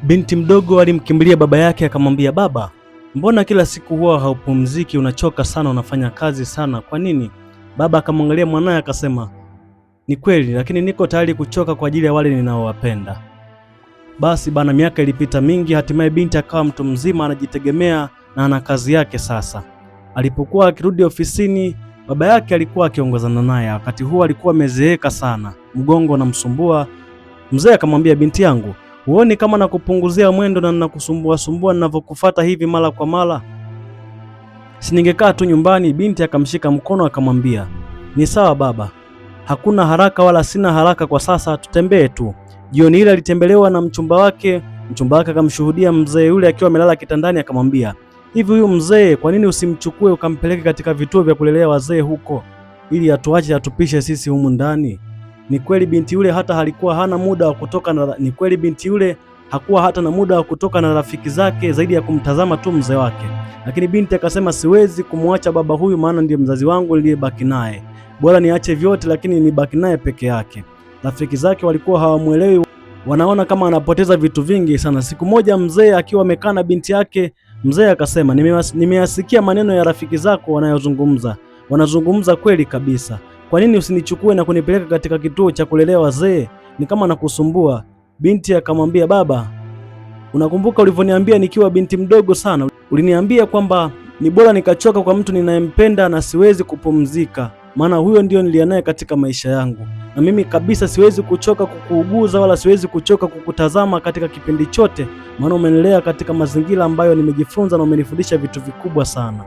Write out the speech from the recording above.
Binti mdogo alimkimbilia baba yake akamwambia, baba, mbona kila siku huwa haupumziki, unachoka sana, unafanya kazi sana, kwa nini? Baba akamwangalia mwanaye akasema, ni kweli, lakini niko tayari kuchoka kwa ajili ya wale ninaowapenda. Basi bana, miaka ilipita mingi, hatimaye binti akawa mtu mzima, anajitegemea na ana kazi yake sasa. Alipokuwa akirudi ofisini, baba yake alikuwa akiongozana naye. Wakati huo alikuwa amezeeka sana, mgongo unamsumbua. Mzee akamwambia, binti yangu, huoni kama nakupunguzia mwendo na nakusumbua sumbua ninavyokufuata hivi mara kwa mara? Si ningekaa tu nyumbani? Binti akamshika mkono akamwambia, ni sawa baba, hakuna haraka wala sina haraka kwa sasa, tutembee tu. Jioni ile alitembelewa na mchumba wake. Mchumba wake akamshuhudia mzee yule akiwa amelala kitandani, akamwambia, hivi huyu mzee kwa nini usimchukue ukampeleke katika vituo vya kulelea wazee huko, ili atuache atupishe sisi humu ndani? Ni kweli binti yule hata halikuwa hana muda wa kutoka na, ni kweli binti yule hakuwa hata na muda wa kutoka na rafiki zake zaidi ya kumtazama tu mzee wake. Lakini binti akasema, siwezi kumwacha baba huyu, maana ndiye mzazi wangu niliyebaki naye, bora niache vyote, lakini nibaki naye peke yake. Rafiki zake walikuwa hawamuelewi, wanaona kama anapoteza vitu vingi sana. Siku moja mzee akiwa amekaa na binti yake, mzee akasema, nimeyasikia maneno ya rafiki zako wanayozungumza, wanazungumza kweli kabisa. Kwa nini usinichukue na kunipeleka katika kituo cha kulelea wazee? Ni kama nakusumbua. Binti akamwambia, baba, unakumbuka ulivyoniambia nikiwa binti mdogo sana? Uliniambia kwamba ni bora nikachoka kwa mtu ninayempenda na siwezi kupumzika, maana huyo ndio niliye naye katika maisha yangu, na mimi kabisa siwezi kuchoka kukuuguza wala siwezi kuchoka kukutazama katika kipindi chote, maana umenilea katika mazingira ambayo nimejifunza na umenifundisha vitu vikubwa sana.